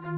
Noj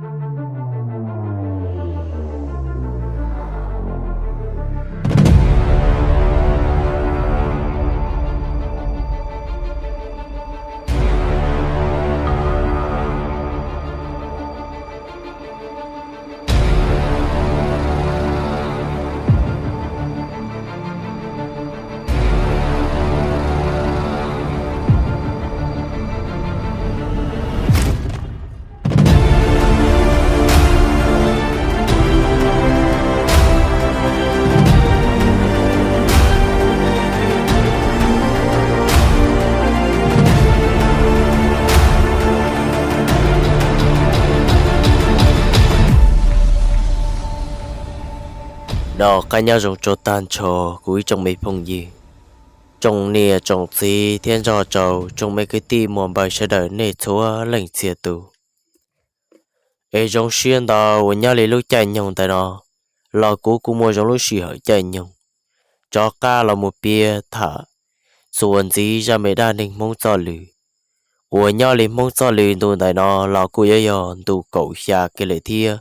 qab nyob zoo rau tag nrho kuv ib tsoom me phooj ywg, tsoom niam tsoom txiv thiab nrog rau tsoom me kwv tij muam npawg sawv daws nej txhua leej txhia tus. Es zoo siab ntau uas nyob li lub caij nyoog ntawm no los kuv kuj muaj zoo lub sij hawm caij nyoog rov qab los mus piav tham txuas ntxiv zaj me dab neeg Hmoob Txoj Lwm uas nyob li Hmoob Txoj Lwm ntu ntawm no los kuj yuav yog ntu kaum xya kiag lawm thiab.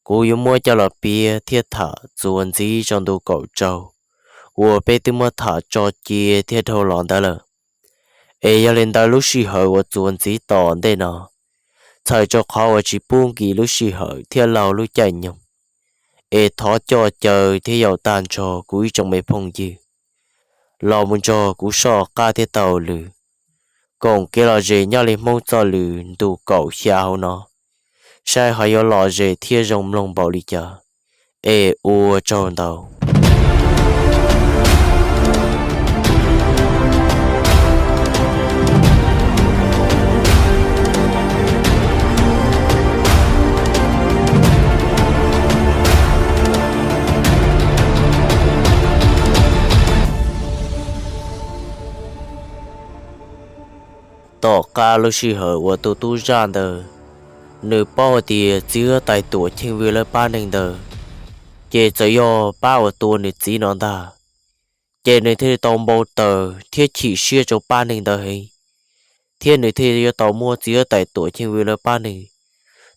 Kuv yuav muab coj los piav thiab tham txuas ntxiv rau ntu kaum rau uas peb twb muab tham tso cia thiab dhau los ntawd lawm. Es yog li ntawd lub sij hawm uas txuas ntxiv tom ntej no, txhawm rau qhov uas tsis pub nkim lub sij hawm thiab laug lub caij nyoog, es thov coj caw thiab yaum tag nrho kuv ib tsoom me phooj ywg los mus nrog kuv soj qab thiab taug lw koom kev lom zem nyob li Hmoob Txoj Lwm ntu kaum xya hauv no, saib ho yuav lom zem thiab zoo mloog npaum li cas. Es ua tsaug ntau. Tom qab lub sij hawm uas tus tub zaj ntawd nws paub hais tias txiv huab tais Tuam Cheej Vwj lawv pab neeg ntawd ces txawm yog pab uas tua nws txiv no ntag, ces nws thiaj li tau npau taws thiab chim siab rau pab neeg ntawd heev, thiab nws thiaj yuav tau muab txiv huab tais Tuam Cheej Vwj lawv pab neeg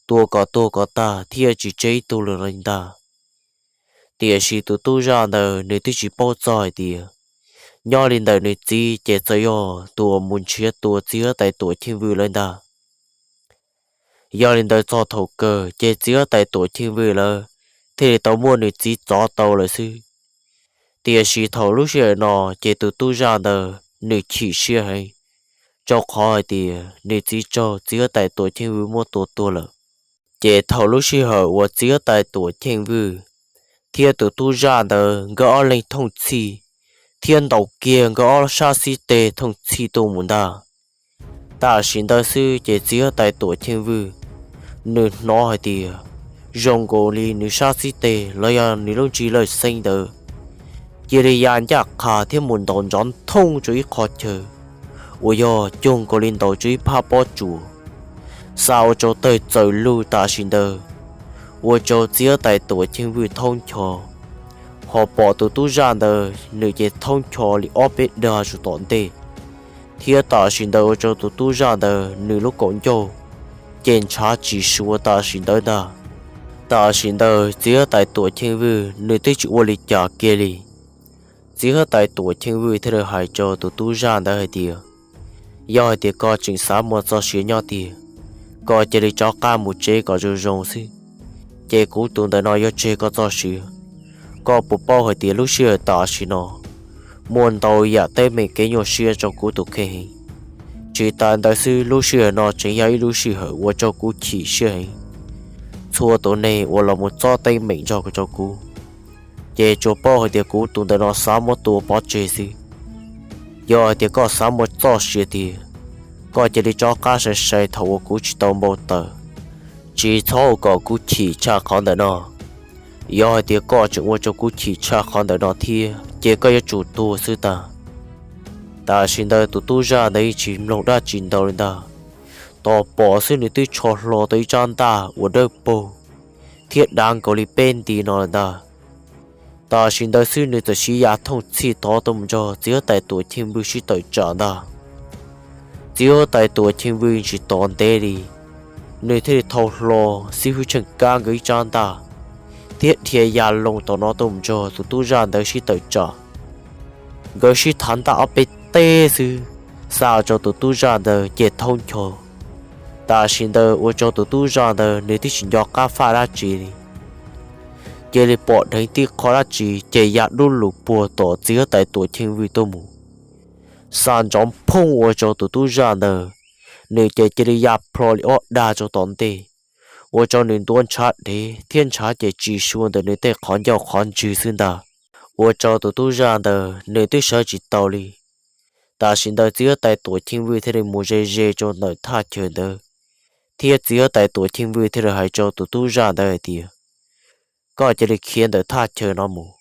tua kom tuag kom tag thiab tsis tseg ib tug los li ntag. Tiam sis tus tub zaj ntawd nws twb tsis paub txog hais tias nyob li ntawm nws txiv ces txawm yog tus uas mus nrhiav tua txiv huab tais Tuam Cheej Vwj lawv ntag. Yog li ntawd txog thaum kawg ces txiv huab tais Tuam Cheej Vwj lawv thiaj li tau muab nws txiv txov tau lawm xwb. Tiam sis thaum lub sij hawm no ces tus tub zaj ntawd nws chim siab heev, rau qhov hais tias nws txiv raug txiv huab tais Tuam Cheej Vwj muab tua tuag lawm. Ces thaum lub sij hawm uas txiv huab tais Tuam Cheej Vwj thiab tus tub zaj ntawd nkawd ob leeg thooj txhij thiab ntaus kiag nkawd ob sab xib teg thooj txhij tuaj mus ntag, tam sim ntawd xwb ces txiv huab tais Tuam Cheej Vwj nws hnov hais tias zoo nkaus li nws sab xib teg los yog nws lub ntsig lawj xeeb ntawd cia li ya ncaj qha thiab mus ntaus nrov nthooj rau ib qho chaw uas yog cuag nkaus li ntaus rau ib phab pob tsuas, xa ua rau tawg txaws lug tam sim ntawd, ua rau txiv huab tais Tuam Cheej Vwj thoob ncho, ho pom tus tub zaj ntawd nws ces thoob ncho li ob peb dag zus tom ntej, thiab tam sim ntawd ua rau tus tub zaj ntawd nws lub kaum ncauj ces ntshav tsis suav tam sim ntawd ntag. Tam sim ntawd txiv huab tais Tuam Cheej Vwj nws twb tsis ua li cas kiag li. Txiv huab tais Tuam Cheej Vwj thiaj li hais rau tus tub zaj ntawd hais tias, yog hais tias koj tseem xav muaj txoj sia nyob tiag, koj cia li rov qab mus tsev kom zoo zoo xwb, ces kuv tus ntawm no yuav tseg koj txoj sia. Koj puas paub hais tias lub sij hawm tam sim no muaj ntau yam teeb meem kev nyuaj siab rau kuv tus kheej heev. Tsis tas ntawd xwb, lub sij hawm no tseem yog ib lub sij hawm ua rau kuv chim siab heev. Txhua tus neeg uas los mus txob teeb meem nrog rau kuv, ces tsuas paub hais tias kuv tus ntawm no xav muab tua pov tseg xwb. Yog hais tias koj xav muaj txoj sia tiag, koj cia li rov qab sai sai thaum uas kuv tsis tau npau taws, tsis txhob ua kom kuv chim tshaj qhov ntawm no. Yog hais tias koj tseem ua rau kuv chim tshaj qhov ntawm no thiab ces koj yuav tsum tuag xwb tag. Tam sim ntawd tus tub zaj ntawd yeej tsis mloog dab tsi ntau li ntag, tos pom xwb nws twb tsho hlo tau ib tsab ntaj uas dawb paug thiab dav nkaus li peb nti no lawm ntag. Tam sim ntawd xwb nws txawm siv ya thooj txhij tod tuaj mus nrog txiv huab tais Tuam Cheej Vwj sib tawm tsam ntag. Txiv huab tais Tuam Cheej Vwj tsis tos ntev li, nws thiaj li thau hlo xib hwb Tsheej Kab nkawd ib tsab ntaj thiab dhia ya loo tom no tuaj mus nrog tus tub zaj ntawd sib tawm tsam. Nkawd sib thav ntaj ob peb teg xwb, xa rau tus tub zaj ntawd ces thoob ncho. Tam sim ntawd ua rau tus tub zaj ntawd nws twb tsis nco qab faj dab tsi li, cia li pom dheev tib qho dab tsi ces ya dub lug puag tom txiv huab tais Tuam Cheej Vwj tuaj mus, xa ntsov phooj ua rau tus tub zaj ntawd, nws ces cia li ya plho li ob dag rau tom ntej, ua rau nws ntuav ntshav dev thiab ntshav ces tsis sua ntawm nws tej qhov ncauj qhov ntswg xwb ntag. Ua rau tus tub zaj ntawd nws twb sawv tsis tau li. Tam sim ntawd txiv huab tais Tuam Cheej Vwj thiaj li mus ze ze rau ntawm thaj chaw ntawd, thiab txiv huab tais Tuam Cheej Vwj thiaj li hais rau tus tub zaj ntawd hais tias, koj cia li khiav ntawm thaj chaw no mus,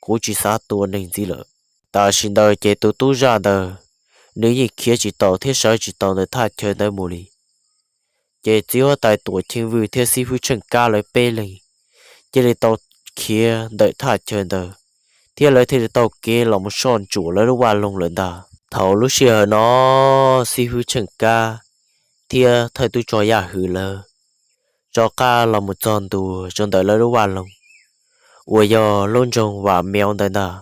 kuv tsis xav tua neeg ntxiv lawm. Tam sim ntawd ces tus tub zaj ntawd nws yeej khiav tsis tau thiab sawv tsis tau ntawm thaj chaw ntawd mus li. Ces txiv huab tais Tuam Cheej Vwj thiab xib hwb Tsheej Kab lawv peb leeg cia li tau khiav ntawm thaj chaw ntawd, thiab lawv thiaj li taug kev los mus soj ntsuam lawv lub vaj loog lawm ntag. Thaum lub sij hawm no xib hwb Tsheej Kab thiab thawj tub rog Yaj Hwm lawv rov qab los mus txog ntua rau ntawm lawv lub vaj loog uas yog lub nroog Vam Mev ntawd ntag.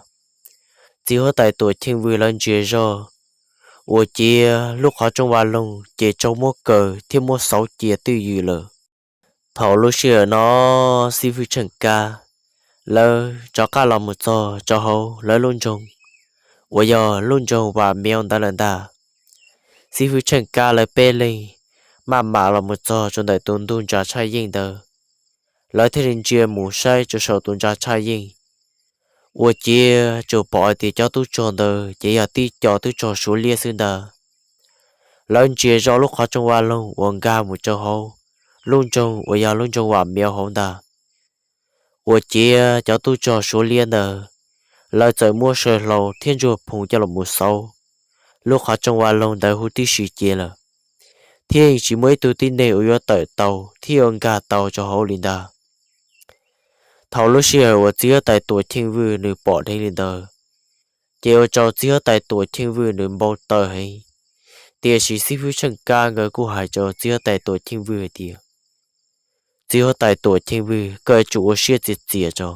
Txiv huab tais Tuam Cheej Vwj lawv ntsia zog uas ciav lub qhov rooj vaj loog ces raug muab kaw thiab muab xauv cia twj ywm lawm. Thaum lub sij hawm no xib hwb Tsheej Kab lawv rov qab los mus txog rau hauv lawv lub nroog uas yog lub nroog Vam Mev ntawd lawm ntag. Xib hwb Tsheej Kab lawv peb leeg maj mam los mus txog rau ntawm tus ntug ntsa tshaj yeej ntawd, lawv thiaj li ntsia mus saib rau saum tus ntsa tshaj yeej, ua ciav tsuas pom hais tias cov tub rog ntawd ces yog tib co tub rog Suav liab xwb ntag. Lawv ntsia zoj lub qhov rooj vaj loog uas nkag mus rau hauv lub nroog uas yog lub nroog Vam Mev hauv ntag, ua ciav cov tub rog Suav liab ntawd lawv txawm muab saw hlau thiab ntsuag phoom coj los mus xauv lub qhov rooj vaj loog ntawd huv tib si cia lawm, thiab yeej tsis muaj ib tug tib neeg uas yuav tawm tau thiab yuav nkag tau rau hauv li ntag. Thaum lub sij hawm uas txiv huab tais Tuam Cheej Vwj nws pom dheev li ntawd, ces ua rau txiv huab tais Tuam Cheej Vwj nws npau taws heev. Tiam sis xib hwb Tsheej Kab nkawd kuj hais rau txiv huab tais Tuam Cheej Vwj hais tias, txiv huab tais Tuam Cheej Vwj, koj yuav tsum ua siab txias txias tso,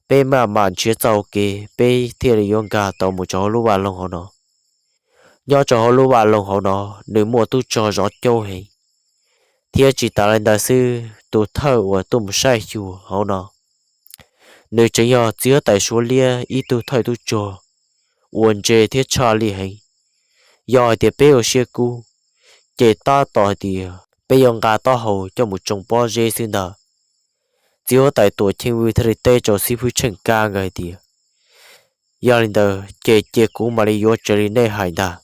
peb maj mam nrhiav txoj hau kev peb thiaj li yuav nkag tau mus rau hauv lub vaj loog hauv no. Nyob rau hauv lub vaj loog hauv no nws muaj tub rog zov caub heev, thiab tsis tas li ntawd xwb tus thawj uas tuaj mus saib xyuas hauv no nws tseem yog txiv huab tais Suav liab ib tug thawj tub rog uas ntse thiab tshaj lij heev. Yog hais tias peb ua siab kub, ces tab tom hais tias peb yuav nqa taub hau coj mus tsoo pob zeb xwb ntag. Txiv huab tais Tuam Cheej Vwj thiaj li teb rau xib hwb Tsheej Kab nkawd hais tias, yog li ntawd ces cia kuv mam li yuav raws li nej hais ntag.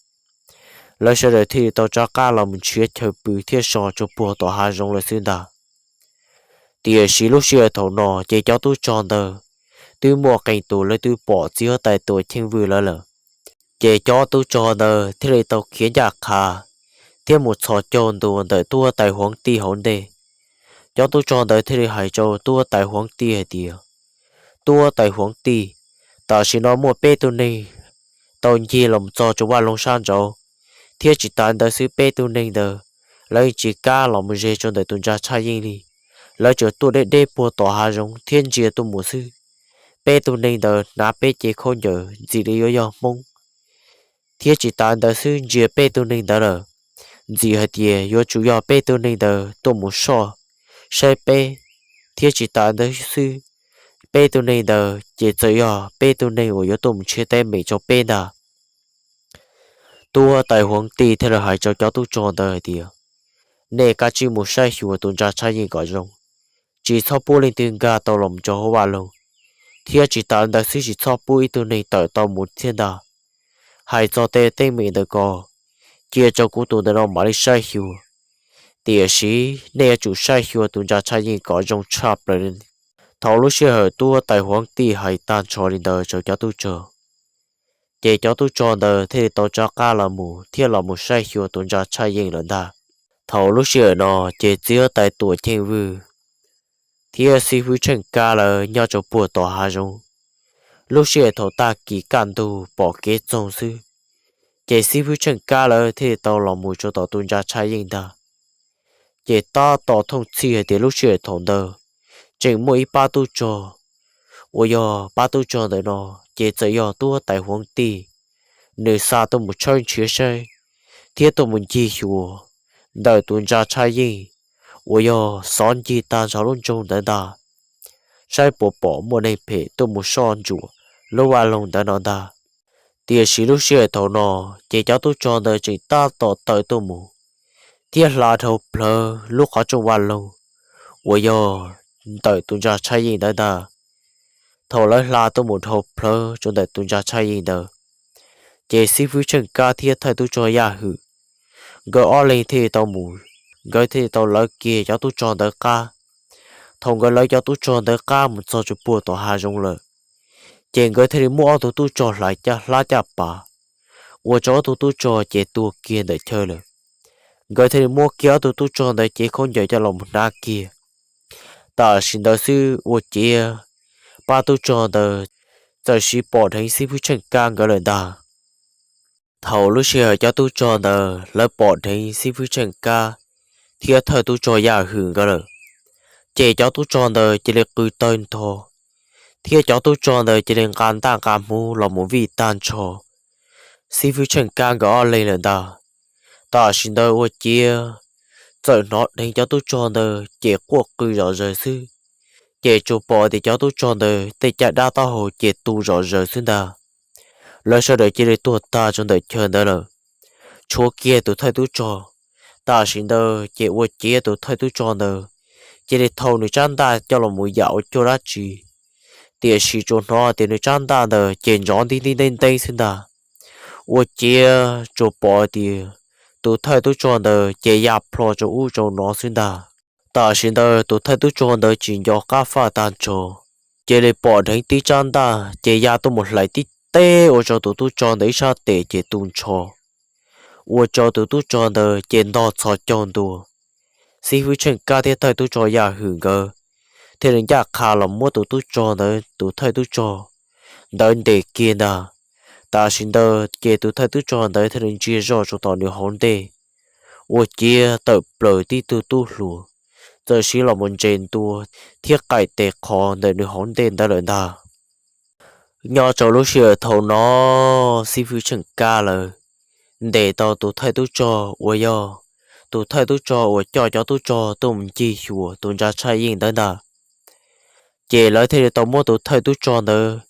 Lawv sawv daws thiaj li tau rov qab los mus nrhiav chaw pw thiab so rau puag tom hav zoov lawm xwb ntag. Tiam sis lub sij hawm thaum no ces cov tub rog ntawd twb muaj qee tus lawv twb pom txiv huab tais Tuam Cheej Vwj lawv lawm. Ces cov tub rog ntawd thiaj li tau khiav ncaj qha thiab mus txhos caug ntua ntawm tub huab tais Huav Tij hauv ntej. Cov tub rog ntawd thiaj li hais rau tub huab tais Huav Tij hais tias, tub huab tais Huav Tij, tam sim no muaj peb tug neeg tau ncig los txog rau vaj loog sab nraud, thiab tsis tas ntawd xwb peb tug neeg ntawd lawv tsis kam los mus ze rau ntawm tus ntsa tshaj yeej li. Lawv tsuas tuaj deb deb puag tom hav zoov thiab ntsia tuaj mus xwb. Peb tug neeg ntawd hnav peb cev khaub ncaws ntxim li yuav yog Hmoob, thiab tsis tas ntawd xwb ntsia peb tug neeg ntawd lawm ntxim hais tias yuav tsum yog peb tug neeg ntawd tuaj mus soj saib peb, thiab tsis tas ntawd xwb peb tug neeg ntawd ces txawm yog peb tug neeg uas yuav tuaj mus nrhiav teeb meem rau peb ntag. Tub huab tais Huav Tij thiaj li hais rau cov tub rog ntawd hais tias, nej kav tsij mus saib xyuas tus ntsa tshaj yeej kom zoo, tsis txhob pub leej twg nkag tau los rau hauv vaj loog, thiab tsis tas ntawd xwb tsis txhob pub ib tug neeg tawm tau mus thiab ntag. Hais txog tej teeb meem ntawd ko, cia rau kuv tus ntawm no mam li saib xyuas, tiam sis nej yuav tsum saib xyuas tus ntsa tshaj yeej kom zoo tshaj plaws li. Thaum lub sij hawm tub huab tais Huav Tij hais tag nrho li ntawd rau cov tub rog, ces cov tub rog ntawd thiaj li tau rov qab los mus thiab los mus saib xyuas tus ntsa tshaj yeej lawm ntag. Thaum lub sij hawm no ces txiv huab tais Tuam Cheej Vwj thiab xib hwb Tsheej Kab lawv nyob rau puag tom hav zoov. Lub sij hawm thaum tag kis kaj ntug pom kev txoog xwb, ces xib hwb Tsheej Kab lawv thiaj li tau los mus rau tom tus ntsa tshaj yeej ntag. Ces tab tom thooj txhij hais tias lub sij hawm thaum ntawd tseem muaj ib pab tub rog, uas yog pab tub rog ntawm no ces txawm yog tub huab tais Huav Tij, nws xa tuaj mus tshawb nrhiav saib thiab tuaj mus ncig xyuas ntawm tus ntsa tshaj yeej uas yog xov ncig tag nrho lub nroog ntawd ntag, saib puas pom muaj neeg phem tuaj mus soj ntsuam lub vaj loog ntawd no ntag. Tiam sis lub sij hawm thaum no ces cov tub rog ntawd tseem tab tom tawm tuaj mus thiab hla dhau plawv lub qhov rooj vaj loog uas yog ntawm tus ntsa tshaj yeej ntawd ntag. Thaum lawv hla tuaj mus dhau plawv rau ntawm tus ntsa tshaj yeej ntawd, ces xib fwb Tsheej Kab thiab thawj tub rog Yaj Hwm nkawd ob leeg thiaj tau mus, nkawd thiaj tau lawv kiag cov tub rog ntawd qab. Thaum nkawd lawv cov tub rog ntawd qab mus txog rau puag tom hav zoov lawm, ces nkawd thiaj li muab ob tug tub rog hlais caj hlab caj pas, ua rau ob tug tub rog ces tuag kiag ntawm chaw lawm. Nkawd thiaj li muab kiag ob tug tub rog ntawd cev khaub ncaws coj los mus hnav kiag. Tam sim ntawd xwb ua ciav pab tub rog ntawd txawm sis pom dheev xib fwb Tsheej Kab nkawd lawm ntag. Thaum lub sij hawm cov tub rog ntawd lawv pom dheev xib fwb Tsheej Kab thiab thawj tub rog Yaj Hwm nkawd lawm, ces cov tub rog ntawd cia li qw tawg ntho, thiab cov tub rog ntawd cia li nqa ntaj nqa hmuv los mus vij tag nrho xib fwb Tsheej Kab nkawd ob leeg lawm ntag. Tam sim ntawd ua ciav txawm hnov dheev cov tub rog ntawd ces quaj qw zom zaws xwb, ces tsuas pom tias cov tub rog ntawd tej caj dab taub hau ces tu zom zaws xwb ntag. Lawv sawv daws cia li tuag tag rau ntawm chaw ntawd lawm, tshuav kiag tus thawj tub rog. Tam sim ntawd ces ua ciav tus thawj tub rog ntawd cia li thau nws tsab ntaj coj los mus yam ua cuag dab tsi, tiam sis tsuas hnov tias nws tsab ntaj ntawd ces nrov ntij ntij nteeb nteeb xwb ntag. Ua ciav tsuas pom tias tus thawj tub rog ntawd ces ya plho rau ub rau no xwb ntag. Tam sim ntawd tus thawj tub rog ntawd tsis nco qab faj tag nrho, cia li pom dheev tib tsab ntaj ces ya tuaj mus hlais tib teg ua rau tus tub rog ntawd ib sab tes ces tu nrho, ua rau tus tub rog ntawd ces ntog txhos caug ntua. Xib fwb Tsheej Kab thiab thawj tub rog Yaj Hwm nkawd thiaj li ncaj qha los muab tus tub rog ntawd, tus thawj tub rog ntawd ntes kiag ntag. Tam sim ntawd ces tus thawj tub rog ntawd thiaj li ntsia zoj rau tom nws hauv ntej, ua ciav tawm plaws tib tug tub hluas txawm siv los mus ntses ntua thiab qaim tes qhov ntawm nws hauv ntej ntawd lawm ntag. Nyob rau lub sij hawm thaum no, xib fwb Tsheej Kab lawv ntes tau tus thawj tub rog uas yog tus thawj tub rog uas coj cov tub rog tuaj mus ncig xyuas tus ntsa tshaj yeej ntawd ntag. Ces lawv thiaj li tau muab tus thawj tub rog ntawd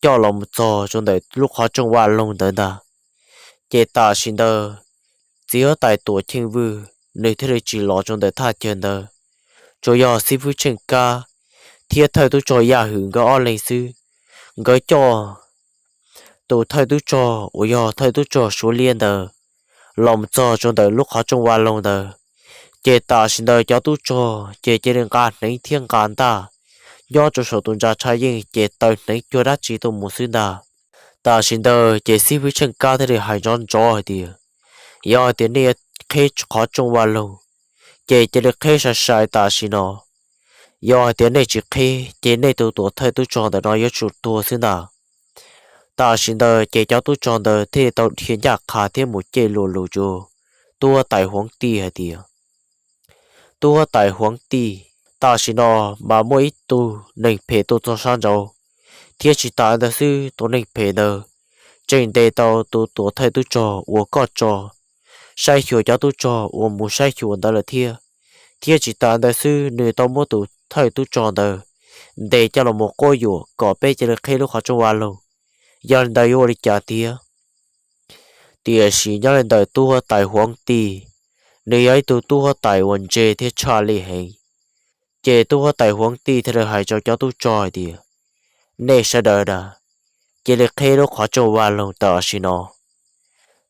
coj los mus txog rau ntawm lub qhov rooj vaj loog ntawd ntag. Ces tam sim ntawd txiv huab tais Tuam Cheej Vwj nws thiaj li tsis los rau ntawm thaj chaw ntawd, tsuas yog xib fwb Tsheej Kab thiab thawj tub rog Yaj Hwm nkawd ob leeg xwb. Nkawd coj tus thawj tub rog uas yog thawj tub rog Suav Liab ntawd los mus txog rau ntawm lub qhov rooj vaj loog ntawd. Ces tam sim ntawd cov tub rog ces cia li nqa hneev thiab nqa ntaj nyob rau saum tus ntsa tshaj yeej ces taw hneev cuag dab tsi tuaj mus xwb ntag. Tam sim ntawd ces xib fwb Tsheej Kab thiaj li hais nrov nrov hais tias, yog hais tias nej yuav qheb qhov rooj vaj loog ces cia li qheb sai sai tam sim no. Yog hais tias nej tsis qheb ces nej tus tuam thawj tub rog ntawm no yuav tsum tuag xwb ntag. Tam sim ntawd ces cov tub rog ntawd thiaj li tau dhia ncaj qha thiab mus cem lus lus rau tub huab tais Huav Tij hais tias, tub huab tais Huav Tij, tam sim no mas muaj ib tug neeg phem tuaj txog sab nraud, thiab tsis tas ntawd xwb tus neeg phem ntawd tseem ntes tau tus tuam thawj tub rog uas koj tso saib xyuas cov tub rog uas mus saib xyuas ntawd lawm thiab. Thiab tsis tas ntawd xwb nws tau muab tus thawj tub rog ntawd ntes coj los mus quab yuam kom peb cia li qheb lub qhov rooj vaj loog. Yog li ntawd yuav ua li cas tiag? Tiam sis nyob li ntawm tub huab tais Huav Tij, nws yog ib tug tub huab tais uas ntse thiab tshaj lij heev. Ces tub huab tais Huav Tij thiaj li hais rau cov tub rog hais tias, nej sawv daws na, cia li qheb lub qhov rooj vaj loog tam sim no.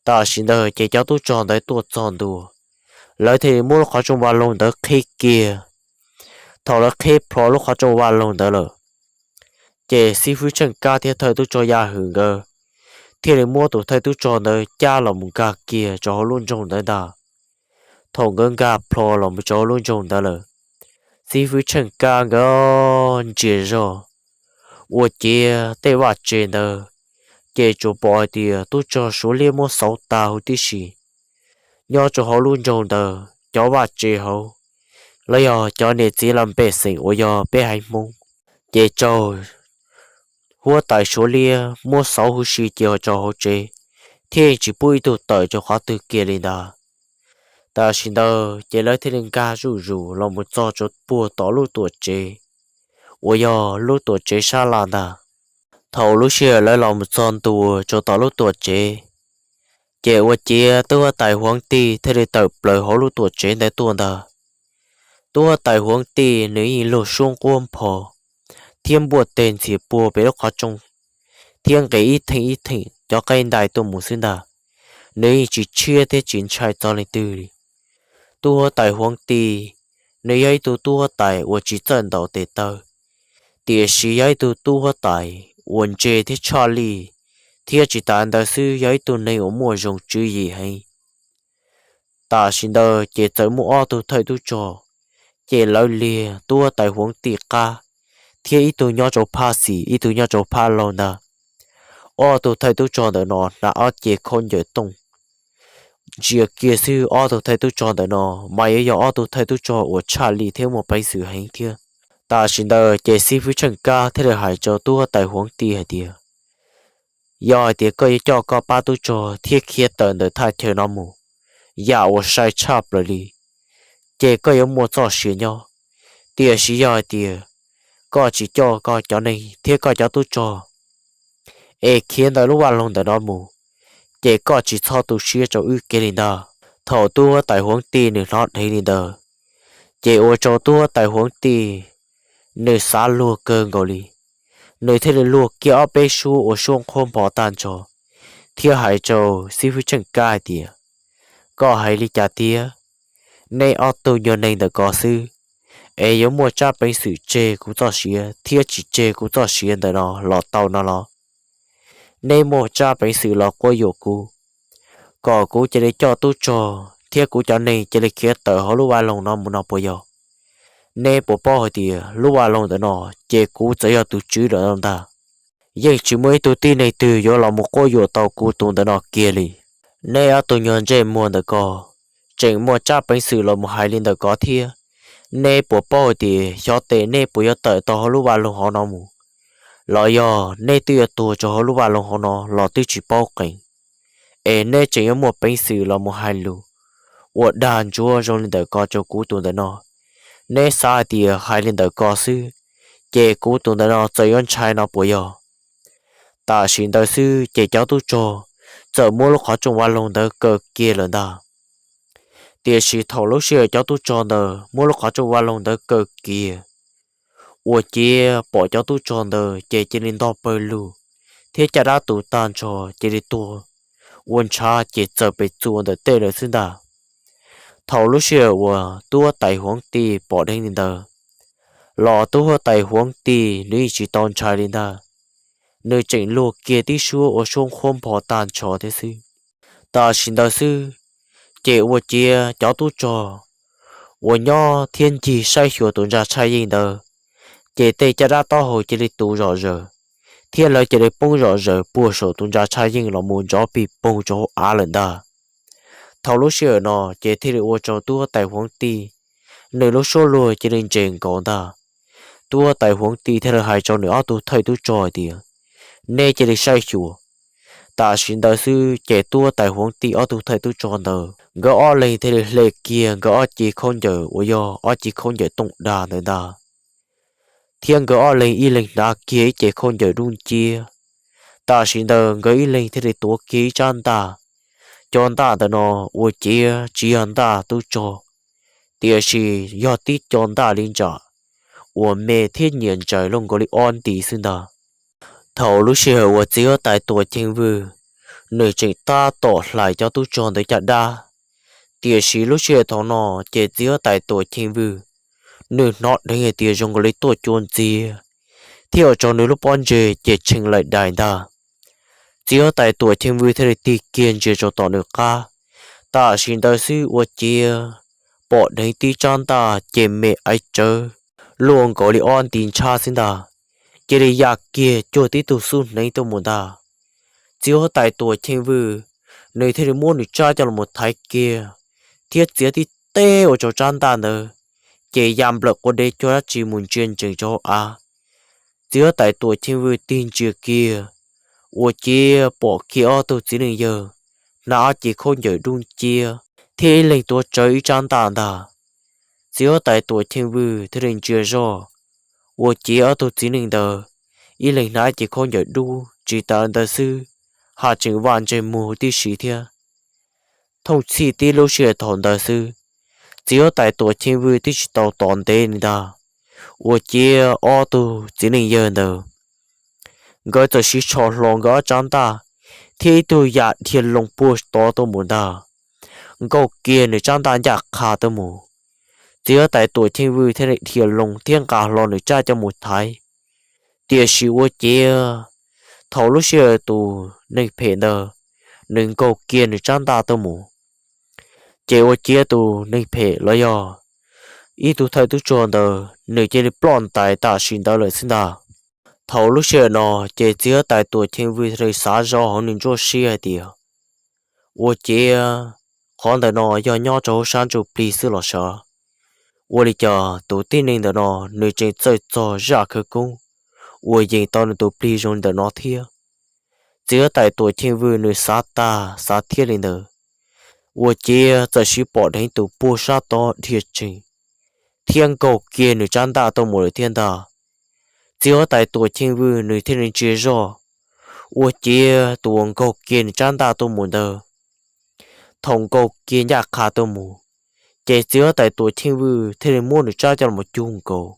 Tam sim ntawd ces cov tub rog ntawd tuaj txog ntua, lawv thiaj li muab lub qhov rooj vaj loog ntawd qheb kiag. Thaum lawv qheb plho lub qhov rooj vaj loog ntawd lawm, ces xib fwb Tsheej Kab thiab thawj tub rog Yaj Hwm nkawd thiaj li muab tus thawj tub rog ntawd cab los mus nkag kiag rau hauv lub nroog ntawd ntag. Thaum nkawd nkag plho los mus rau hauv lub nroog ntawd lawm, xib fwb Tsheej Kab nkawd ntsia zog ua ciav tej vaj tse ntawd, ces tsuas pom hais tias tub rog Suav Liab muab xauv tag huv tib si. Nyob rau hauv lub nroog ntawd cov vaj tse hauv los yog cov niam txiv laj pej xeem uas yog peb haiv Hmoob, ces raug huab tais Suav liab muab xauv huv si cia rau hauv tsev, thiab yeej tsis pub ib tug tawm rau qhov twg kiag li ntag. Tam sim ntawd ces lawv thiaj li nkag zuj zus los mus txog rau puag tom lub tuam tsev uas yog lub tuam tsev sab laj ntag. Thaum lub sij hawm lawv los mus txog ntua rau tom lub tuam tsev, ces ua ciav tub huab tais Huav Tij thiaj li tawm plaws hauv lub tuam tsev ntawd tuaj ntag. Tub huab tais Huav Tij nws yeej luag suab nquab npho thiab npuaj teg ntxhias puag pem lub qhov rooj, thiab nqis ib theem ib theem cov qe ntais tuaj mus xwb ntag. Nws yeej tsis tshiab thiab tsis ntshai txog leej twg li. Tub huab tais Huav Tij, nws yog ib tug tub huab tais uas tsis txawj ntaus tes taw, tiam sis yog ib tug tub huab tais uas ntse thiab tshaj lij, thiab tsis tas ntawd xwb yog ib tug neeg uas muaj zoo tswv yim heev. Tam sim ntawd ces txawm muaj ob tug thawj tub rog, ces lawv liag tub huab tais Huav Tij qab, thiab ib tug nyob rau phab xis ib tug nyob rau phab laug ntag. Ob tug thawj tub rog ntawm no hnav ob ce khaub ncaws tooj. Ntsia kiag xwb ob tug thawj tub rog ntawm no mas yuav yog ob tug thawj tub rog uas tshaj lij thiab muaj peev xwm heev thiab. Tam sim ntawd ces xib fwb Tsheej Kab thiaj li hais rau tub huab tais Huav Tij hais tias, yog hais tias koj yuav coj koj pab tub rog thiab khiav tawm ntawm thaj chaw no mus, yam uas sai tshaj plaws li, ces koj yuav muaj txoj sia nyob. Tiam sis yog hais tias koj tsis coj koj cov neeg thiab koj cov tub rog es khiav ntawm lub vaj loog ntawm no mus, ces koj tsis txhob tu siab rau wb kiag li ntag. Thaum tub huab tais Huav Tij nws hnov dheev li ntawd, ces ua rau tub huab tais Huav Tij nws xav luag kawg nkaus li. Nws thiaj li luag kiag ob peb suab uas suab nqhuab npo tag nrho, thiab hais rau xib fwb Tsheej Kab hais tias, koj hais li cas tiag? Neb ob tug nyuag neeg ntawm ko xwb, es yuav muaj tsab peev xwm tseg kuv txoj sia thiab tsis tseg kuv txoj sia ntawm no los tau no los? Neb muaj tsab peev xwm los quab yuam kuv, kom kuv cia li coj tub rog thiab kuv cov neeg cia li khiav tawm hauv lub vaj loog no mus no puas yog? Neb puas paub hais tias lub vaj loog ntawm no ces kuv txawm yog tus tswv lawm no ntag. Yeej tsis muaj ib tug tib neeg twg yuav los mus quab yuam tau kuv tus ntawm no kiag li. Neb ob tug nyuag ntsej muag ntawm ko tseem muaj tsab peev xwm los mus hais li ntawm ko thiab. Neb puas paub hais tias xyov tes neb puas yuav tawm tau hauv lub vaj loog hauv no mus, los yog neb twb yuav tuag rau hauv lub vaj loog hauv no los twb tsis paub qees. Es neb tseem yuav muaj peev xwm los mus hais lus ua dag ntsuav zoo li ntawm ko rau kuv tus ntawm no. Neb xav hais tias hais li ntawm ko xwb, ces kuv tus ntawm no txawm yuav ntshai no puas yog? Tam sim ntawd xwb ces cov tub rog txawm muab lub qhov rooj vaj loog ntawd kaw kiag lawm ntag. Tiam sis thaum lub sij hawm cov tub rog ntawd muab lub qhov rooj vaj loog ntawd kaw kiag, ua ciav pom cov tub rog ntawd ces cia li ntog pawg lug thiab caj dab tu tag nrho, cia li tuag ua ntshav ces txawm pem txuas ntawm tej lawm xwb ntag. Thaum lub sij hawm uas tub huab tais Huav Tij pom dheev li ntawd, los tub huab tais Huav Tij nws yeej tsis tau ntshai li ntag. Nws tseem luag kiag tib suab ua suab nqhuab npo tag nrho thiab xwb. Tam sim ntawd xwb, ces ua ciav cov tub rog uas nyob thiab ncig saib xyuas tus ntsa tshaj yeej ntawd, ces tej caj dab taub hau cia li tu zom zaws, thiab lawv cia li poob zom zaws puag saum tus ntsa tshaj yeej los mus nrov pig poog rau hauv av lawm ntag. Thaum lub sij hawm no ces thiaj li ua rau tub huab tais Huav Tij nws lub suab luag cia li ntse nkaus ntag. Tub huab tais Huav Tij thiaj li hais rau nws ob tug thawj tub rog hais tias, neb cia li saib xyuas. Tam sim ntawd xwb ces tub huab tais Huav Tij ob tug thawj tub rog ntawd nkawd ob leeg thiaj li hle kiag nkawd ob ce khaub ncaws uas yog ob ce khaub ncaws tooj dag ntawd ntag, thiab nkawd ob leeg ib leeg hnav kiag ib ce khaub ncaws dub nciab. Tam sim ntawd nkawd ib leeg thiaj li tuav kiag ib tsab ntaj. Cov ntaj ntawm no ua ciav tsis yog ntaj tub rog, tiam sis yog tib co ntaj li ntsam uas me thiab nyiam ntsaws luaj nkaus li ob nti xwb ntag. Thaum lub sij hawm uas txiv huab tais Tuam Cheej Vwj nws tseem tab tom hlais cov tub rog ntawd caj dab, tiam sis lub sij hawm thaum no ces txiv huab tais Tuam Cheej Vwj nws hnov dheev hais tias zoo nkaus li tuaj cua ntxiag, thiab ua rau nws lub pob ntseg ces tshee laim dais ntag. Txiv huab tais Tuam Cheej Vwj thiaj li tig kiag ntsia rau tom nws qab. Tam sim ntawd xwb ua ciav pom dheev tib tsab ntaj ces me aiv tsawv luaj nkaus li ob nti ntshab xwb ntag, cia li ya kiag cuag tib tug xub hneev tuaj mus ntag. Txiv huab tais Tuam Cheej Vwj nws thiaj li muab nws tsab coj los thaiv kiag, thiab txiav tib teb ua rau tsab ntaj ntawd ces ya nplawm quav dev cuag dab tsi mus ntsia ntsees rau hauv av. Txiv huab tais Tuam Cheej Vwj tig ntsia kiag, ua ciav pom kiag ob tug txiv neej yawg hnav ob cev khaub ncaws dub nciab thiab ib leeg tuav tsawv ib tsab ntaj ntag. Txiv huab tais Tuam Cheej Vwj thiaj li ntsia zoj, ua ciav ob tug txiv neej ntawd ib leeg hnav ib cev khaub ncaws dub, tsis tas ntawd xwb, haj tseem vaj ntsej muag tib si thiab. Thooj txhij tib lub sij hawm thaum ntawd xwb, txiv huab tais Tuam Cheej Vwj twb tsis tau tos ntev li ntag, ua ciav ob tug txiv neej yawg ntawd nkawd txawm siv tsho hlo nkawd ob tsab ntaj thiab ib tug yam dhia loo puag tod tuaj mus ntag, nkaug kiag nws tsab ntaj ncaj qha tuaj mus. Txiv huab tais Tuam Cheej Vwj thiaj li dhia loo thiab nqa hlo nws tsab coj mus thaiv. Tiam sis ua ciav thaum lub sij hawm tus neeg phem ntawd nws nkaug kiag nws tsab ntaj tuaj mus, ces ua ciav tus neeg phem los yog ib tug thawj tub rog ntawd nws cia li ploj ntais tam sim ntawd lawm xwb ntag. Thaum lub sij hawm no ces txiv huab tais Tuam Cheej Vwj thiaj li xav zoj hauv nws ntsuab siab hais tias, ua ciav qhov ntawm no yog nyob rau hauv sab ntsuj plig xwb los sav. Ua li cas tus tib neeg ntawm no nws tseem txawj txog zaj khawv koob uas yeem tau nws tus plig zoo ntawm no thiab? Txiv huab tais Tuam Cheej Vwj nws xav tag xav thiab li ntawd, ua ciav txawm siv pom dheev tus puag sab tod dhia tsees thiab nkaug kiag nws tsab ntaj tuaj mus lawm thiab ntag. Txiv huab tais Tuam Cheej Vwj nws thiaj li ntsia zoj, ua ciav tus uas nkaug kiag nws tsab ntaj tuaj mus ntawd, thaum nkaug kiag ncaj qha tuaj mus, ces txiv huab tais Tuam Cheej Vwj thiaj li muab nws tsab coj los cug nkaus,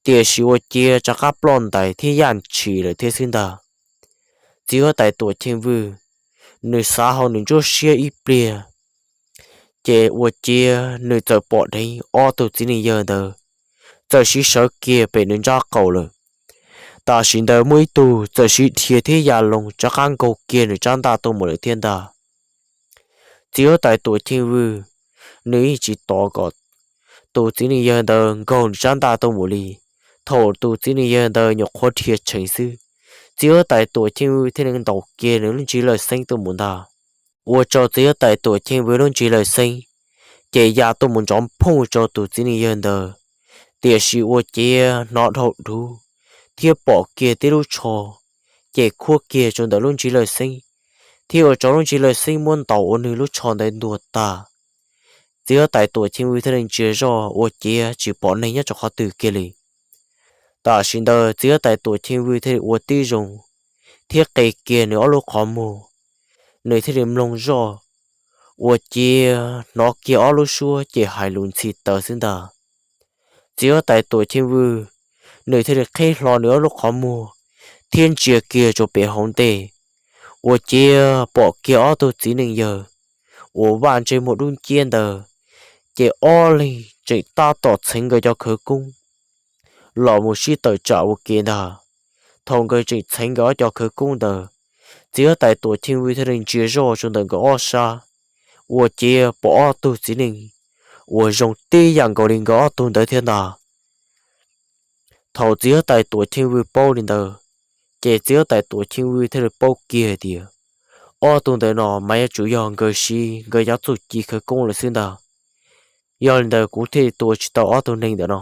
tiam sis ua ciav rov qab ploj ntais thiab yaj ntshis lawm thiab xwb ntag. Txiv huab tais Tuam Cheej Vwj nws xav hauv nws ntsuab siab ib pliag, ces ua ciav nws txawm pom dheev ob tug txiv neej yawg ntawd txawm siv sawv kiag pem nws nrab qaum lawm. Tam sim ntawd muaj ib tug txawm siv dhia thiab ya loo rov qab nkaug kiag nws tsab ntaj tuaj mus lawm thiab ntag. Txiv huab tais Tuam Cheej Vwj nws yeej tsis tos kom tus txiv neej yawg ntawd nkaug nws tsab ntaj tuaj mus li. Thaum tus txiv neej yawg ntawd nyuam qhuav dhia tsees xwb, txiv huab tais Tuam Cheej Vwj thiaj li ntaus kiag nws lub ntsis lawj xeeb tuaj mus ntag. Ua rau txiv huab tais Tuam Cheej Vwj lub ntsis lawj xeeb ces ya tuaj mus nrov phooj rau tus txiv neej yawg ntawd, tiam sis ua ciav hnov dhau dub thiab pom kiag tib lub tsho, ces khuab kiag rau ntawm lub ntsis lawj xeeb, thiab ua rau lub ntsis lawj xeeb muab ntaus ua nws lub tsho ntawd ntuag tag. Txiv huab tais Tuam Cheej Vwj thiaj li ntsia zoj ua ciav tsis pom neeg nyob rau qhov twg kiag li. Tam sim ntawd txiv huab tais Tuam Cheej Vwj thiaj li ua tib zoo thiab qe kiag nws ob lub qhov muag, nws thiaj li mloog zoj, ua ciav hnov kiag ob lub suab ces hais lus ntxhi taws xwb ntag. Txiv huab tais Tuam Cheej Vwj nws thiaj li qheb hlo nws ob lub qhov muag thiab ntsia kiag rau pem hauv ntej, ua ciav pom kiag ob tug txiv neej yawg uas vaj ntsej muag dub nciab ntawd, ces ob leeg tseem tab tom txheev nkawd cov khawv koob los mus sib tawm tsam ua ke ntag. Thaum nkawd tseem txheev nkawd ob cov khawv koob ntawd, txiv huab tais Tuam Cheej Vwj thiaj li ntsia zoj rau ntawm nkawd ob sab, ua ciav pom ob tug txiv neej uas zoo tib yam nkaus li nkawd ob tug ntawd thiab ntag. Thaum txiv huab tais Tuam Cheej Vwj paub li ntawd, ces txiv huab tais Tuam Cheej Vwj thiaj li paub kiag tias ob tug ntawd no mas yuav tsum yog nkawd siv nkawd cov txuj ci khawv koob lawm xwb ntag. Yog li ntawd kuv thiaj li tua tsis tau ob tug neeg ntawm no.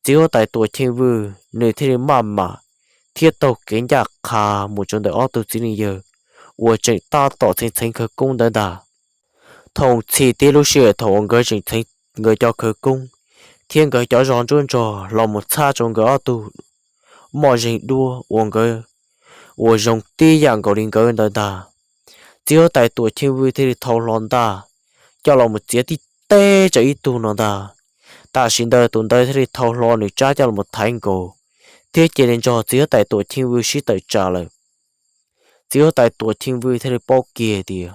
Txiv huab tais Tuam Cheej Vwj nws thiaj li maj mam thiab taug kev ncaj qha mus rau ntawm ob tug txiv neej yawg uas tseem tab tom txheev txheev khawv koob ntawd ntag. Thooj txhij tib lub sij hawm thaum uas nkawd tseem txheev nkawd cov khawv koob thiab nkawd cov zog nruab nrog los mus txhab rau nkawd ob tug moj zeeg duab uas nkawd uas zoo tib yam nkaus li nkawd ntawd ntag, txiv huab tais Tuam Cheej Vwj thiaj li thau hlo ntaj coj los mus txiav tib teg rau ib tug no ntag. Tam sim ntawd tus ntawd thiaj li thau hlo nws tsab coj los thaiv nkaus thiab cia li nrog txiv huab tais Tuam Cheej Vwj sib tawm tsam lawm. Txiv huab tais Tuam Cheej Vwj thiaj li paub kiag tias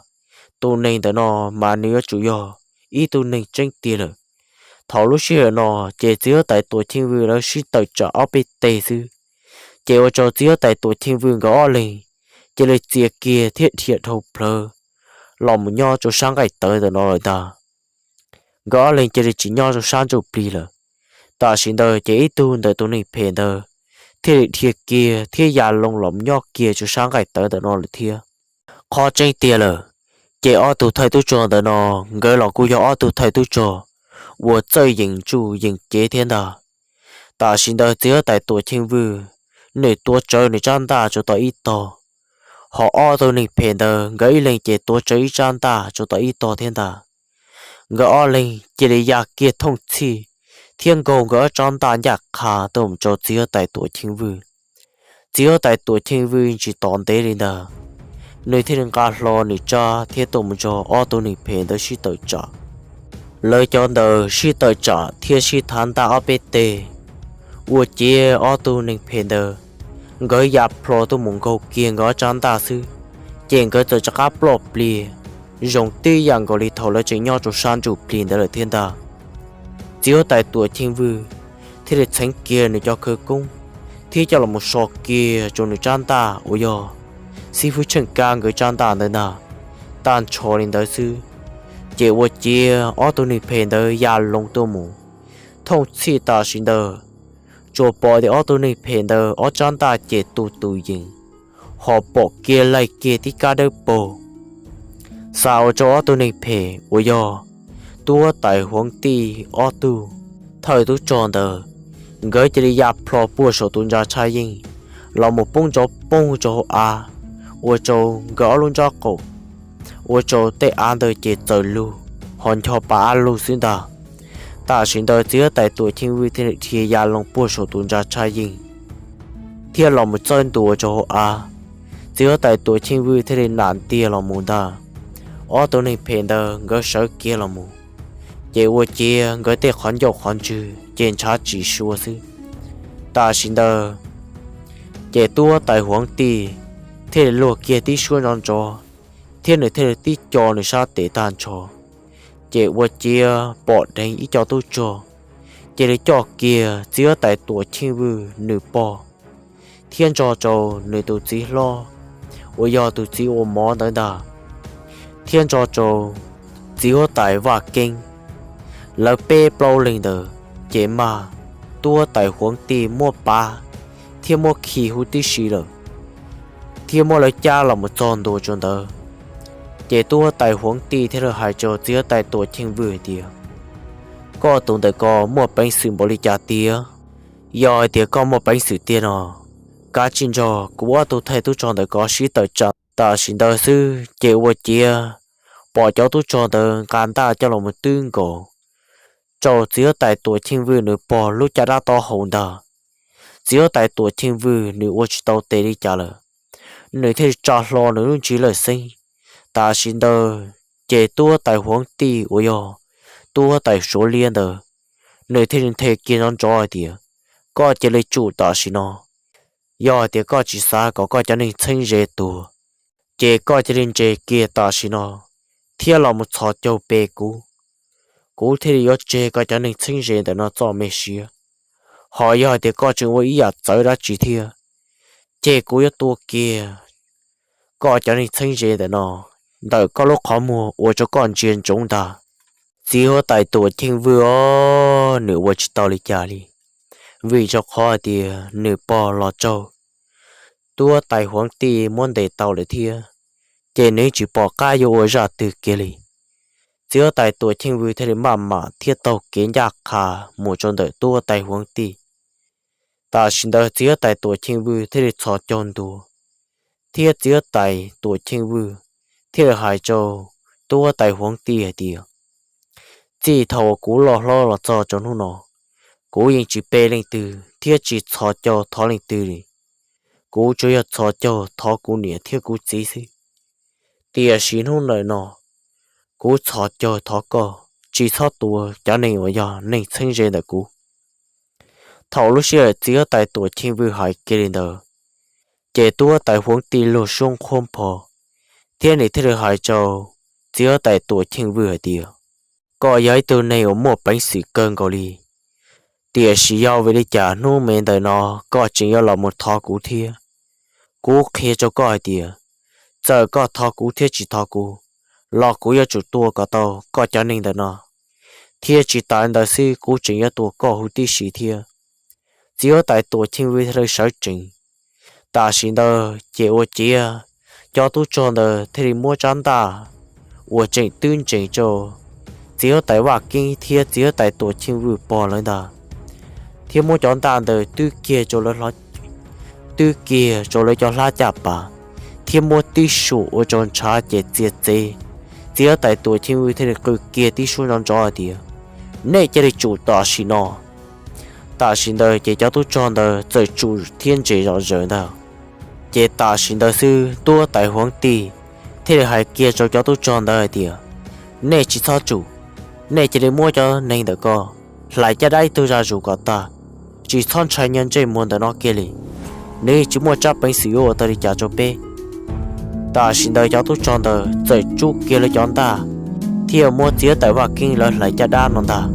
tus neeg ntawm no mas nws yuav tsum yog ib tug neeg tseeb tiag lawm. Thaum lub sij hawm no ces txiv huab tais Tuam Cheej Vwj lawv sib tawm tsam ob peb teg xwb, ces ua rau txiv huab tais Tuam Cheej Vwj nkawd ob leeg cia li txia kiag thiab dhia dhau plawv los mus nyob rau sab nqaij tawv ntawm no lawm ntag. Nkawd ob leeg cia li tsis nyob rau sab ntsuj plig lawm. Tam sim ntawd ces ib tug ntawm tus neeg phem ntawd thiaj li dhia kiag thiab ya loo los mus nyob kiag rau sab nqaij tawv ntawm no lawm thiab. Qhov tseeb tiag lawm, ces ob tug thawj tub rog ntawm no nkawd los kuj yog ob tug thawj tub rog uas txawj yeem tsuj yeem cev thiab ntag. Tam sim ntawd txiv huab tais Tuam Cheej Vwj nws tuav tsawv nws tsab ntaj tsuas tau ib tog, ho ob tug neeg phem ntawd nkawd ib leeg ces tuav tsawv ib tsab ntaj tsuas tau ib tog thiab ntag. Nkawd ob leeg cia li ya kiag thooj txhij thiab nkaug nkawd ob tsab ntaj ncaj qha tuaj mus rau txiv huab tais Tuam Cheej Vwj. Txiv huab tais Tuam Cheej Vwj tsis tos ntev li ntag, nws thiaj li nqa hlo nws tsab thiab tuaj mus nrog ob tug neeg phem ntawd sib tawm tsam. Lawv cov ntawd sib tawm tsam thiab sib thav ntaj ob peb teg, ua ciav ob tug neeg phem ntawd nkawd ya plho tuaj mus nkaug kiag nkawd ob tsab ntaj xwb, ces nkawd txawm rov qab ploj pliag, zoo tib yam nkaus li thaum lawv tseem nyob rau sab ntsuj plig ntawd lawm thiab ntag. Txiv huab tais Tuam Cheej Vwj thiaj li txheev kiag nws cov khawv koob thiab coj los so kiag rau nws tsab ntaj uas yog xib fwb Tsheej Kab nkawd tsab ntaj ntawd ntag. Tag nrho li ntawd xwb, ces ua ciav ob tug neeg phem ntawd ya loo tuaj mus. Thooj txhij tam sim ntawd tsuas pom tias ob tug neeg phem ntawd ob tsab ntaj ces tu tus yees, ho pom kiag laig kiag tib kab dawb paug. Xav ua rau ob tug neeg phem uas yog tub huab tais Huav Tij ob tug thawj tub rog ntawd, nkawd cia li ya plho puag saum tus ntsa tshaj yeej los mus poob nrov poog rau hauv av, ua rau nkawd ob lub ntsab qaum, ua rau tej av ntawd ces txawm lug, ho ncho pa ab lug xwb ntag. Tam sim ntawd txiv huab tais Tuam Cheej Vwj thiaj li dhia ya loo puag saum tus ntsa tshaj yeej thiab los mus txawb ntua rau hauv av. Txiv huab tais Tuam Cheej Vwj thiaj li nam ntiag los mus ntag. Ob tug neeg phem ntawd nkawd sawv kiag los mus, ces ua ciav nkawd tej qhov ncauj qhov ntswg ces ntshav tsis sua xwb. Tam sim ntawd ces tub huab tais Huav Tij thiaj li luag kiag tib suab nrov nrov, thiab nws thiaj li tib co nws sab tes tag nrho, ces ua ciav pom dheev ib co tub rog cia li coj kiag txiv huab tais Tuam Cheej Vwj nws pog thiab nrog rau nws tus txiv hlob uas yog tus txiv ua mov ntawd ntag, thiab nrog rau txiv huab tais Vaj Keeb. Lawv peb plaub leeg ntawd ces mag tub huab tais Huav Tij muab pav thiab muab khi huv tib si lawm, thiab muab lawv cab los mus txog ntua rau ntawd. Ces tub huab tais Huav Tij thiaj li hais rau txiv huab tais Tuam Cheej Vwj hais tias, koj tus ntawm ko muaj peev xwm npaum li cas tiag? Yog hais tias koj muaj peev xwm tiag no, kav tsij nrog kuv ob tug thawj tub rog ntawm ko sib tawm tsam. Tam sim ntawd xwb ces ua ciav pom cov tub rog ntawd nqa ntaj coj los mus twb nkaus rau txiv huab tais Tuam Cheej Vwj nws pog lub caj dab taub hau ntag. Txiv huab tais Tuam Cheej Vwj nws ua tsis tau tes li cas lawm, nws thiaj li tsa hlo nws lub ntsig lawj xeeb. Tam sim ntawd ces tub huab tais Huav Tij uas yog tub huab tais Suav Liab ntawd, nws thiaj li nthe kiag nrov nrov hais tias, koj cia li tsum tam sim no. Yog hais tias koj tsis xav kom koj cov neeg txheeb ze tuag, ces koj cia li nres kiag tam sim no thiab los mus txhos caug pe kuv. Kuv thiaj li yuav tseg koj cov neeg txheeb ze ntawm no txoj me siab. Ho yog hais tias koj tseem ua ib yam txawv dab tsi thiab, ces kuv yuav tua kiag koj cov neeg txheeb ze ntawm no ntawm koj lub qhov muag ua rau koj ntsia ntsoov ntag. Txiv huab tais Tuam Cheej Vwj os, nws ua tsis tau li cas li, vim rau qhov hais tias nws pog los raug tub huab tais Huav Tij muab ntes tau lawm thiab, ces nws tsis pom qab yuav ua zaj twg kiag li. Txiv huab tais Tuam Cheej Vwj thiaj li maj mam thiab taug kev ncaj qha mus rau ntawm tub huab tais Huav Tij. Tam sim ntawd txiv huab tais Tuam Cheej Vwj thiaj li txhos caug ntua, thiab txiv huab tais Tuam Cheej Vwj thiaj li hais rau tub huab tais Huav Tij hais tias, txij thaum uas kuv loj hlob los txog rau hnub no, kuv yeej tsis pe leej twg thiab tsis txhos caug thov leej twg li. Kuv tsuas yog txhos caug thov kuv niam thiab kuv txiv xwb. Tiam sis hnub ntawm no, kuv txhos caug thov koj tsis txhob tua cov neeg uas yog neeg txheeb ze ntawm kuv. Thaum lub sij hawm txiv huab tais Tuam Cheej Vwj hais kiag li ntawd, ces tub huab tais Huav Tij luag suab nqhuab npho, thiab nws thiaj li hais rau txiv huab tais Tuam Cheej Vwj hais tias, koj yog ib tug neeg uas muaj peev xwm kawg nkaus li, tiam sis yog vim li cas hnub me ntawm no koj tseem yuav los mus thov kuv thiab? Kuv qhia rau koj hais tias, txawm koj thov kuv thiab tsis thov kuv, los kuv yuav tsum tua kom tau koj cov neeg ntawm no, thiab tsis tas li ntawd xwb kuv tseem yuav tua koj huv tib si thiab. Txiv huab tais Tuam Cheej Vwj thiaj li sawv tsees. Tam sim ntawd ces ua ciav cov tub rog ntawd thiaj li muab tsab ntaj uas tseem twb ntsees rau txiv huab tais Vaj Keeb thiab txiv huab tais Tuam Cheej Vwj pog lawv ntag, thiab muab cov ntaj ntawd twb kiag rau lawv, twb kiag rau lawv cov hlab caj pas, thiab muab tib sum ua rau ntshav ces txiav txev. Txiv huab tais Tuam Cheej Vwj thiaj li qw kiag tib suab nrov nrov hais tias, Nej cia li tsum tam sim no. Tam sim ntawd ces cov tub rog ntawd txawm tsum thiab nres zom zaws ntag. Ces tam sim ntawd xwb tub huab tais Huab Tij thiaj li hais kiag rau cov tub rog ntawd hais tias, Nej tsis txhob tsum, nej cia li muab cov neeg ntawm ko hlais caj dab ib tug zaj zus kom tag, tsis txhob ntshai niag ntsej muag ntawm no kiag li. Nws tsis muaj tsab peev xwm yuav ua tau li cas rau peb. Tam sim ntawd cov tub rog ntawd txawm rub kiag lawv cov ntaj thiab muab txiv huab tais Vaj Keeb lawv hlais caj dab no ntag.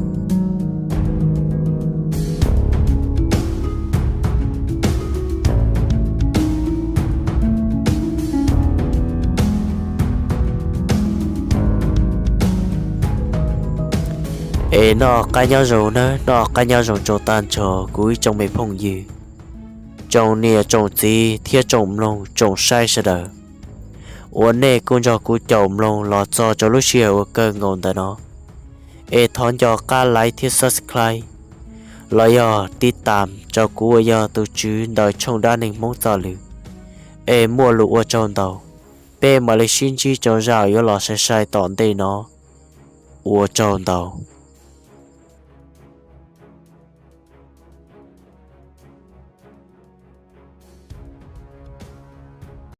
Es noj qab nyob zoo nawb, noj qab nyob zoo rau tag nrho kuv ib tsoom me phooj ywg, tsoom niam tsoom txiv thiab tsoom mloog tsoom saib sawv daws uas nej kuj nrog kuv caum mloog los txog rau lub sij hawm uas kawg nkaus ntawm no. Es thov nco qab like thiab subscribe los yog tiv tam rau kuv uas yog tus tswv ntawm tshooj dab neeg Hmoob txoj lus. Es muaj lus ua tsaug ntau, peb mam li sib ntsib rau zaj yuav los sai sai tom ntej no. Ua tsaug ntau.